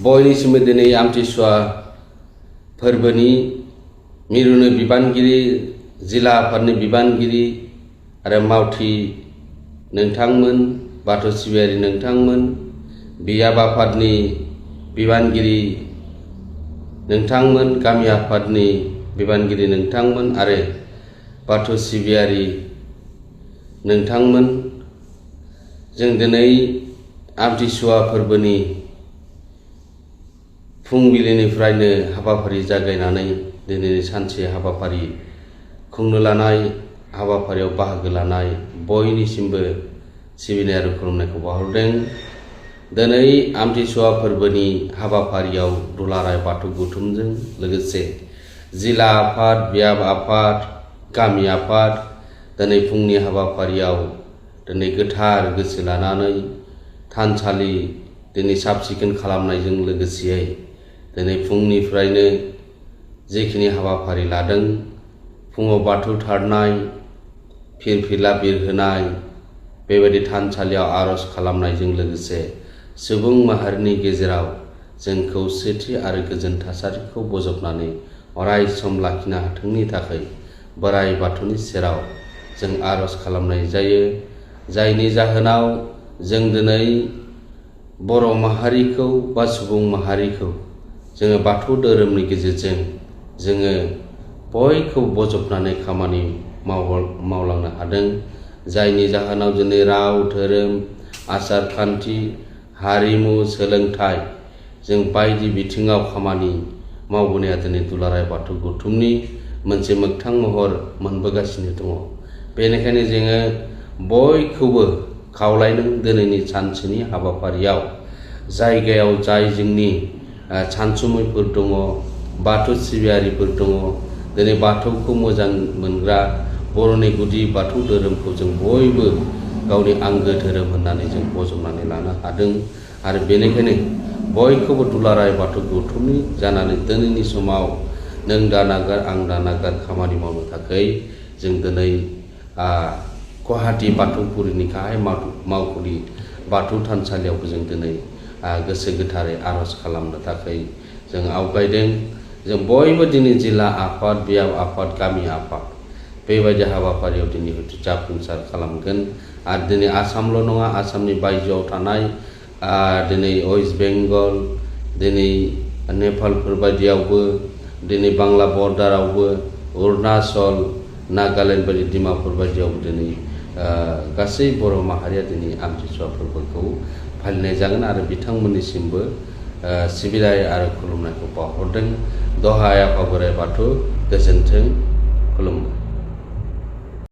बयनिसिमबो दिनै आमथिसुवा फोरबोनि मिरुनि बिबानगिरि जिल्ला आफादनि बिबानगिरि आरो मावथि नोंथांमोन बाथौ सिबियारि नोंथांमोन बियाब आफादनि बिबानगिरि नोंथांमोन गामि आफादनि बिबानगिरि नोंथांमोन आरो बाथौ सिबियारि नोंथांमोन जों दिनै आमथिसुवा फोरबोनि फुंबिलिनिफ्रायनो हाबाफारि जागायनानै दिनैनि सानसे हाबाफारि खुंनो लानाय हाबाफारियाव बाहागो लानाय बयनिसिमबो सिबिनाय आरो खुलुमनायखौ बावहरदों। दिनै आमथिसुवा फोरबोनि हाबाफारियाव दुलाराय बाथौ गौथुमजों लोगोसे जिल्ला आफाद बियाब आफाद गामि आफाद दिनै फुंनि हाबाफारियाव दिनै गोथार गोसो लानानै थानसालि दिनै साब सिखोन खालामनायजों लोगोसे दिनै फुंनिफ्रायनो जेखिनि हाबाफारि लादों फुङाव बाथौ थारनाय फिरफिला बिरहोनाय बेबायदि थानसालियाव आर'ज खालामनायजों लोगोसे सुबुं माहारिनि गेजेराव जों खौसेथि आरो गोजोन थासारिखौ बजबनानै अराय सम लाखिनो हाथोंनि थाखाय बोराइ बाथौनि सेराव जों आर'ज खालामनाय जायो। जायनि जाहोनाव जों दिनै बर' माहारिखौ बा सुबुं माहारिखौ जोङो बाथौ धोरोमनि गेजेरजों जोङो बयखौबो बजबनानै खामानि मावलांनो हादों। जायनि जाहोनाव दिनै राव धोरोम आसार खान्थि हारिमु सोलोंथाइ जों बायदि बिथिङाव खामानि मावबोनाया दिनै दुलाराय बाथौ गौथुमनि मोनसे मोगथां महर मोनबोगासिनो दङ। बेनिखायनो जोङो बयखौबो खावलायदों दिनैनि सानसेनि हाबाफारियाव जायगायाव जाय जोंनि सानसुमैफोर दङ बाथौ सिबियारिफोर दङ दिनै बाथौखौ मोजां मोनग्रा बर'नि गुदि बाथौ धोरोमखौ जों बयबो गावनि आंगो धोरोम होननानै जों बजबनानै लानो हादों आरो बेनिखायनो बयखौबो दुलाराय बाथौ गौथुमनि जानानै दिनैनि समाव नों दानागार आं दानागार खामानि मावनो थाखाय जों दिनै गुवाहाटी बाथौफुरिनि गाहाय मावखुलि बाथौ थानसालियावबो जों दिनै गोसो गोथारै आर'ज खालामनो थाखाय जों आवगायदों। जों बयबो दिनै जिल्ला आफाद बियाब आफाद गामि आफाद बेबायदि हाबाफारियाव दिनै जाफुंसार खालामगोन आरो दिनै आसामल' नङा आसामनि बायजोआव थानाय दिनै वेस्ट बेंगल दिनै नेपालफोर बायदियावबो दिनै बांला बर्डारावबो अरुणाचल नागालेण्ड बायदि डिमापुर बायदियावबो दिनै गासै बर' माहारिया दिनै आमथिसुवा फोरबोखौ फालिनाय जागोन आरो बिथांमोननिसिमबो सिबिनाय आरो खुलुमनायखौ बावहरदों। दहाय आफा बोराइ बाथौ गोजोन्थों खुलुमबाय।